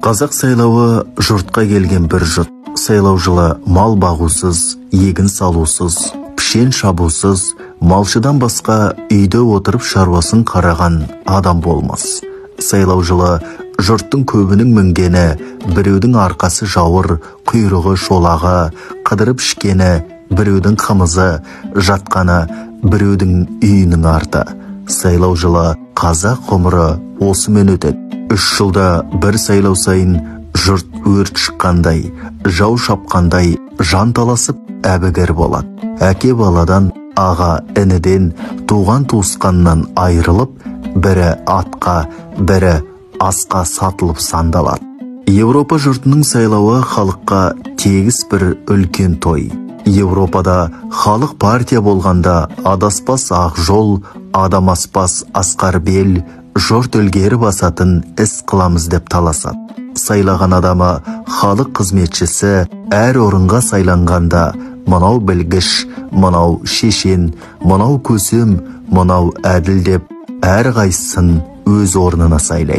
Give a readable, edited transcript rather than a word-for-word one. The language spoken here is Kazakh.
Қазақ сайлауы жұртқа келген бір жұт. Сайлау жылы мал бағусыз, егін салусыз, пішен шабусыз, малшыдан басқа үйде отырып шаруасын қараған адам болмас. Сайлау жылы жұрттың көбінің мінгені, біреудің арқасы жауыр, құйрығы шолағы, қыдырып ішкені, біреудің қымызы, жатқаны, біреудің үйінің арты. Сайлау жылы қазақ ғұмыры осымен өтеді. 3 жылда бір сайлау сайын жұрт өрт шыққандай, жау шапқандай жан таласып әбігер болады. Әке баладан, аға ініден, туған туысқаннан айырылып, бірі атқа, бірі асқа сатылып сандалады. Европа жұртының сайлауы халыққа тегіс бір үлкен той. Европада халық партия болғанда адаспас ақ жол, адамаспас асқар бел, жұрт ілгері басатын іс қыламыз деп таласады. Сайлаған адамы халық қызметшісі, әр орынға сайланғанда мынау білгіш, мынау шешен, мынау көсем, мынау әділ деп әр қайсысын өз орнына сайлайды.